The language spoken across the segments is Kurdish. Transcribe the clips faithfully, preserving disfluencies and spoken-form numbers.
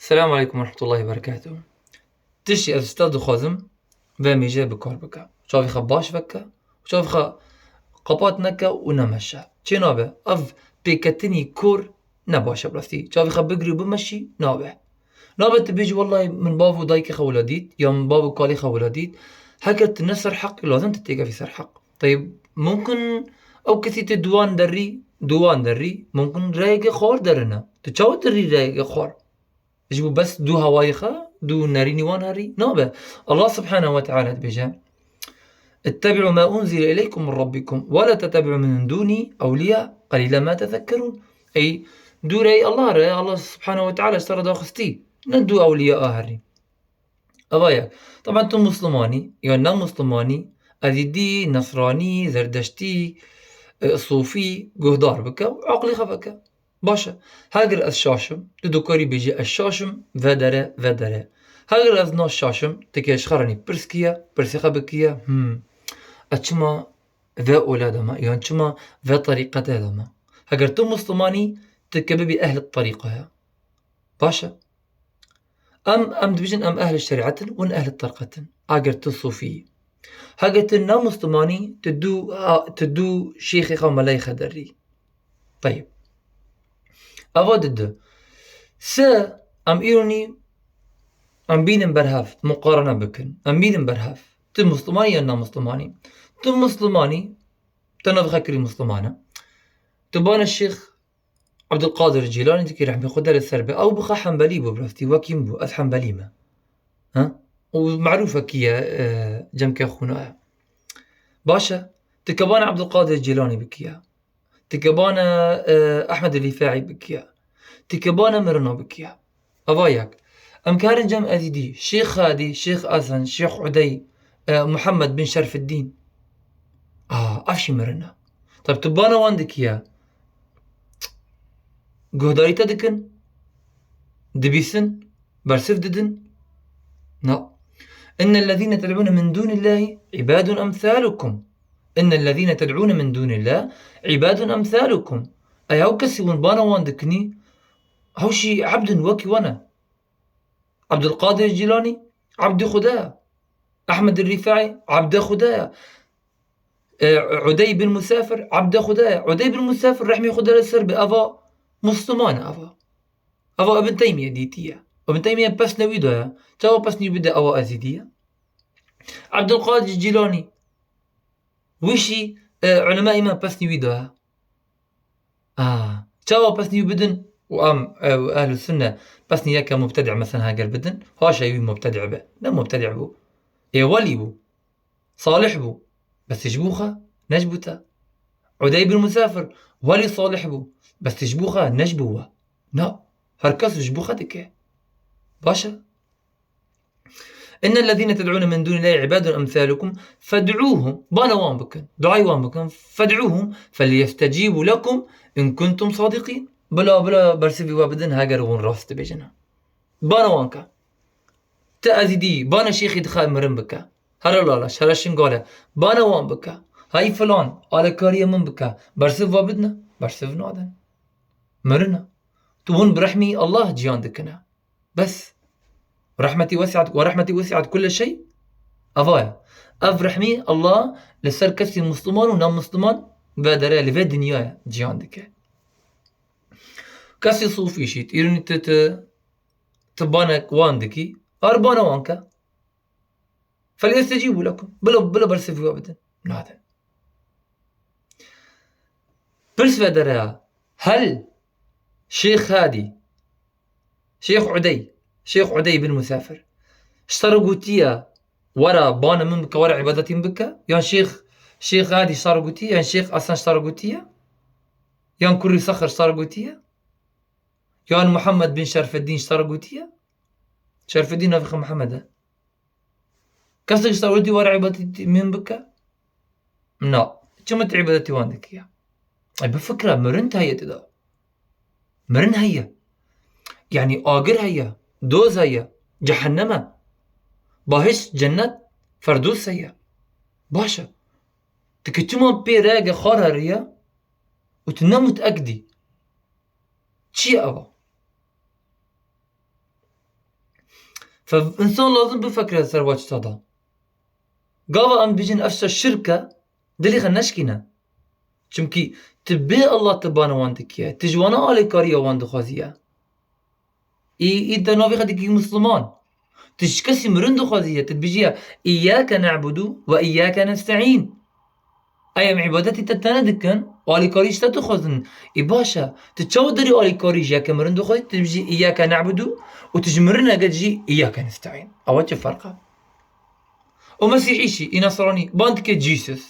Selamun aleykum ve rahmetullahi ve berekatuhu. Tiştî ez ji te dixwazim, vê mêjê bi kar bike. Çavê xwe baş veke, çavê xwe qepat neke û nemeşe. Çê nabe, ev pêketinî kor ne baş e bi rastî. Çavê xwe bigirî û bimeşî, nabe. Nabe tu bêjî, "Wellahî min bav û dayikê xwe wila dît, ya min bav û kalê xwe wila dît." Heke tu ne ser heq, lazim tu têkevî ser heq. Teyb, mumkin ew kesî tê di wan derî, di wan derî, mumkin reyeke xwar derine. Tu çawa tu rî reyeke xwar? Ji bo bes du hawayê xwe, du nerînî wan herî? Nabe. Allah subhanehu ve teala dibêje, "Ittebi'u ma unzile ileykum min rabbikum ve la tettebi'u min dûnî ewliya, qelîlen ma tezekkerûn." Ey, dû rey Allah re, Allah subhanehu ve teala ji te re daxistî. Ne du ewliya a herî. Eva yek. Taban tu Muslimanî, ya ne Muslimanî, Ezîdî, Nesranî, Zerdeştî, e, Sofî, guhdar bike û aqlê xwe veke. Baş e. Heger ez şaş im, tu dikarî bêjî ez şaş im, vedere, vedere. Heger ez na şaş im, tu kê ji xwe re nî pirs kiye, pirsê xwe bikiye, hmm, ez çima ve ola de me, yan çima ve terîqetê de me? Heger tu Muslimanî, tu kê bibî ehli terîqaya. Baş e. Em, em dibêjin em ehli şerîet in, hûn ehli terîqet in. Eger tu sofî yî. Heger tu ne Muslimanî, tu dû, a, tu dû şêxê xwe, meleyê xwe derî. Teyib. Eva di du. Se em îronî em bînin berhev, muqarene bikin. Em bînin berhev. Tu Muslimanî ya ne Muslimanî? Tu Muslimanî, te nav xwe kirî Musliman e. Tu bana Şêx Ebdulqadir Cîlanî dikî, rehmê Xwedê li ser be. Ew bi xwe Hembelî bû, bi rastî wekî min bû. Ez Hembelî me. Ha? Û merûfekî ye, e, cemke xwîna ye. Baş e. Tu kebana Ebdulqadir Cîlanî bikiye. Tu kebana, e, Ehmed Rîfaî bikiye. Tu kebana mirina bikiye. Eva yek. Em karin cem Ezîdî, Şêx Hadî, Şêx Esen, Şêx Udey, e, Muhammed bin Şerfiddîn. A, ev jî mirin e. Tab tu bana wan dikiye. Guhdarî te dikin. Dibîsin. Bersiv didin. Na. Innellezîne ted'ûne min dûnillâhi ibadun emsâlukum. Innellezîne ted'ûne min dûnillâh ibadun emsâlukum. Ey ew kesî hûn bana wan dikinî, ew jî ebdin wekî we ne. Ebdulqadir Cîlanî, ebdê Xuda ye. Ehmed Rîfaî, ebdê Xuda ye. E, Udey bin Musafir, ebdê Xuda ye. Udey bin Musafir, rehmê Xuda li ser be, eva Musliman e, eva. Eva Ibn Teymîye dîtiye. Ibn Teymîye pesne wî daye. Çawa pesnî bide eva Ezîdî ye? Ebdulqadir Cîlanî. Wî jî, e, ulemeyê me pesnî wî daye. A, çawa pesnî wî bidin? Û em, e, û ehlü sünne pesnî yeke mubtedî mesela heger bidin, haşa wî mubtedî be. Ne mubtedî bû. Ê welî bû. Salih bû. Bes ji bo xwe, ne ji bo te. Udey bin Musafir, welî salih bû. Bes ji bo xwe, ne ji bo we. Na. Her kes ji bo xwe dike. Baş e. Innellezîne ted'ûne min dûnillâhi ibadun emsâlukum fed'ûhum. Bana wan bikin. Duayê wan bikin. Fed'ûhum felyestecîbû lekum in kuntum sadîqîn. Bila, bila bersivî we bidin heger hûn rast dibêjin. Bana wan ke. Ti Ezîdî, bana şêxî dixe mirin bike. Here Laleş, here Şingale. Bana wan bike. Hey filan, alekariya min bike. Bersiv we bidine. Bersiv nadin. Mirin e. Tu hûn bi rehmî Allah ciyan dikine. Bes. Rahmetî wesi'at, ve rahmetî wesi'at kulle şey. Eva ye. Ev rehmî Allah li ser kesî Musliman û ne Musliman ve dere li vê dinyayê ciyan dike. Kesî sofî jî, îronî tu, tu, tu banek wan dikî, ar bana wan ke. Felyestecîbû lekum. Bila, bila bersivî we bidin. Nadin. Pirs ve dere ya. Hel Şêx Hadî, Şêx Udey, Şêx Udey bin Musafir, ji te re gotiye, were bana min bike, were îbadetî min bike? Yan Şêx, Şêx Hadî ji te re gotiye? Yan Şêx Esen ji te re gotiye? Yan Kurî Sexir ji te re gotiye? Yan Muhammed bin Şerfeddîn ji te re gotiye? Şerfeddîn navê xwe Muhammed e. Kesek ji te wê dî were îbadetî min bike? Na. Çima tu îbadetî wan dikiye? Ey, bifikire, mirin heye tê de. Mirin heye. Yanî agir heye, doz heye, cehennem e. Bahişt, cennet, ferdûs heye. Baş e. Tu ki çima pê reyeke xwe re riye û tu ne mutekid î? Çi ye eva? Fe însan lazim bifekre ser va çita da. Gava em dibêjin ev şe şirk e, dilê xwe neşkîne. Çimkî tu bê Allah tu bana wan dikiye, tu ji wana alîkariya wan dixwaziye. Î, î de navê xwe dikî Misliman. Tu ji kesî mirin dixwazî ye, tu dibêjî ye, "Îyyâke ne'budu ve îyyâke nesta'în." Ey em îbadetî te tene dikin, alîkarî ji te dixwazin. Î baş e, tu çawa derî alîkarî ji yeke mirin dixwazî, tu dibêjî, "Îyyâke ne'budu" û tu ji mirineke dijî, "Îyyâke nesta'în." Ewa çi ferq e? Û Mesîhî jî, î Nesranî, ban dike Jesus,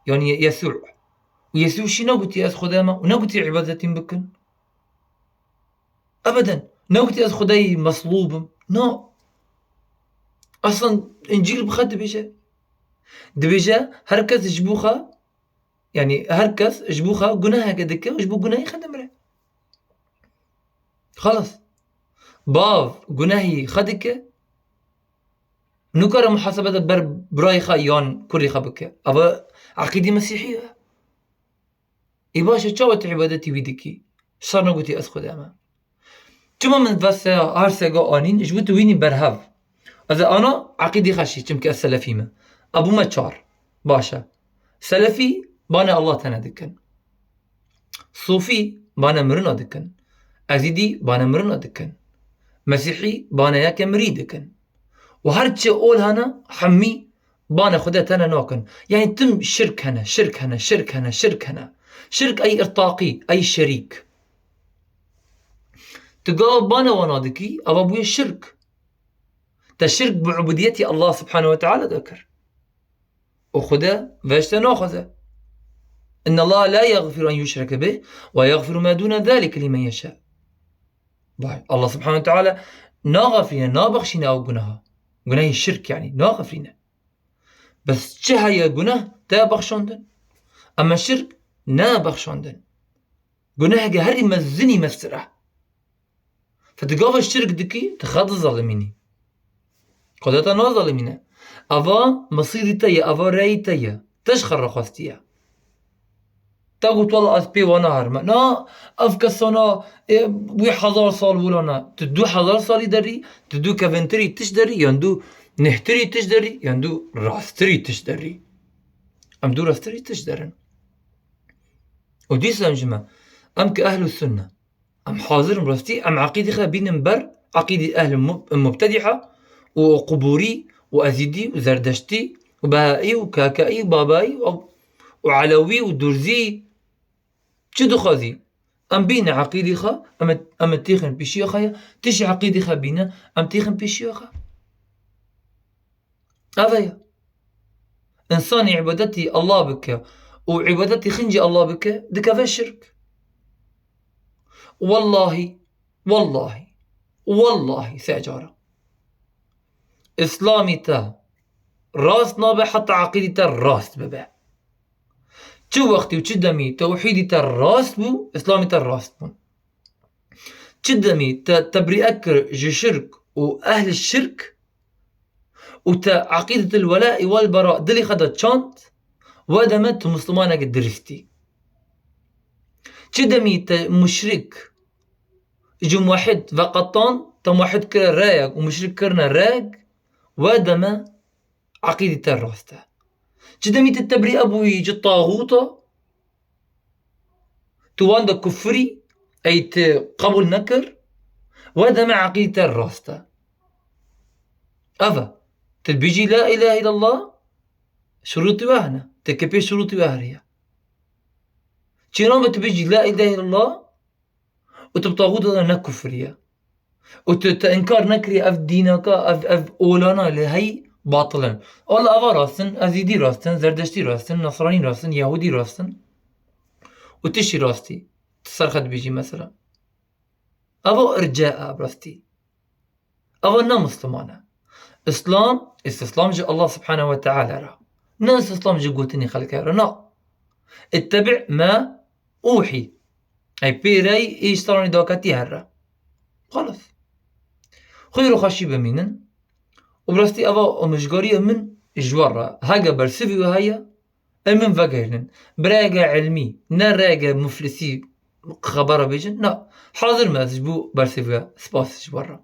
yanî Yesû. Û Yesû jî negotî, "Ez Xwedê me," û negotî, "Îbadetî min bikin." Ebeden. Negotî, "Ez Xwedê meslûb im." Na. Aslan Încîl bi xwe dibêje. Dibêje, her kes ji bo xwe, yanî her kes ji bo xwe guneheke dike û ji bo gunehê xwe dimire. Xelas. Bav gunehî xwe dike, nikare muhasebete ber birayê xwe yan kurê xwe bike. Eva eqîdî Mesîhî ye. Ê baş e, çawa tu îbadetî wî dikî? Şer negotî, "Ez Xwedê me." Çima min veste her sega anîn, ji bo tu wînî berhev. Ez ê ana eqîdî xwe şî, çimkî ez selefî me. Ev bûme çar. Baş e. Selefî bane Allah tene dikin. Sofî bane mirina dikin. Ezîdî bane mirina dikin. Mesîhî bane yeke mirî dikin. Û her çi ol hene, hemî bane Xwedê tene nakin. Yanî tim şirk hene, şirk hene, şirk hene, şirk hene. Şirk ey irtaqî, ey şerîk. Tu gava bane wana dikî, eva bûye şirk. Te şirk bi ubudiyetî Allah subhanehu ve teala de kir. Û Xwedê veşte naxwaze. "Inna Allah la yaghfiru en yushrake bih ve yaghfiru ma dune zalike limen yasha." Vay, Allah subhanehu ve teala naxafirîne, nabexşîne ew gunaha. Gunehê şirk yanî, naxafirîne. Bes çi heye guneh te bexşandin. Ema şirk ne bexşandin. Guneheke herî mezinî mestir e. Fe tu gava şirk dikî, tu xwe dizalimînî. Xwedê te nazalimîne. Eva mesîrî te ye, eva reyî te ye. Te ji xwe re xwestiye. Te got, "Wela ez pê wana herime." Na, ev kesana, e, wî hezar sal wilo ne. Tu du hezar salî derî, tu du kevintirî tişt derî, yan du nihtirî tişt derî, yan du rastirî tişt derî. Em du rastirî tişt derin. Û dîsa em ji me, em ki ehlus sunne. Em hazir in rastî, em eqîdî xwe bînin ber eqîdî ehl mu-, mubtedîa û qubûrî û ezîdî û zerdeştî û behaî û kakaî û babaî û, û elewî û durzî. Çi dixwazî? Em bîne eqîdî xwe, em ê, em ê têxin pêşiya xwe ye. Ti jî eqîdî xwe bîne, em têxin pêşiya xwe. Ev e ya. Însanî îbadetî Allah bike û îbadetî xincî Allah bike, dikeve şirk. Wellahî, wellahî, wellahî sê cara. Îslamî te rast nabe heta eqîdî te rast bibe. Çi wextî û çi demî tewhîdî te rast bû, Îslamî te rast bû. Çi demî te tebrîe kir ji şirk û ehlî şirk û te eqîdetil welâî wel berâ dilê xwe de çand, we deme tu mislimanekî dirist î. Çi demî te muşrik ji muwehhid veqetan, te muwehhid kire reyek û muşrik kirine reyek, we deme eqîdî te rast e. Çi demî tu tebrîe bûyî ji taxûta, tu wan de kufirî, ey tu qebûl nekir, we deme eqîdî te rast e. Ev e. Tu dibêjî la îlahe illallah, şurûtî we hene. T K P şurûtî we heriye. Çi nabe tu bêjî la îlahe illallah, û tu bi taxûta de ne kufrî ye. Û tu, tu inkar nekirî ev dînaka, ev, ev olana li heyî batil in. Wela eva rast in, ezîdî rast in, zerdeştî rast in, nesranî rast in, yehûdî rast in. Û tu jî rastî. Tu ser xwe dibêjî mesela. Eva irca e bi rastî. Eva ne Misliman e. Îslam, îstislam ji Allah Subhanehu ve Teala re. Ne îstislam ji gotinê xelkê re, na. Ittebî ma uhî. Ey pê rey ê ji te re daketî here. Xelas. Xwê re xweşî bimînin. Û bi rastî eva amijgariya min ji we re. Hege bersivî we heye, em min vegerînin. Bi reyeke ilmî, ne reyeke muflisî xebera bêjin. Na, hazir me ez ji bo bersivî we. Spas ji we re.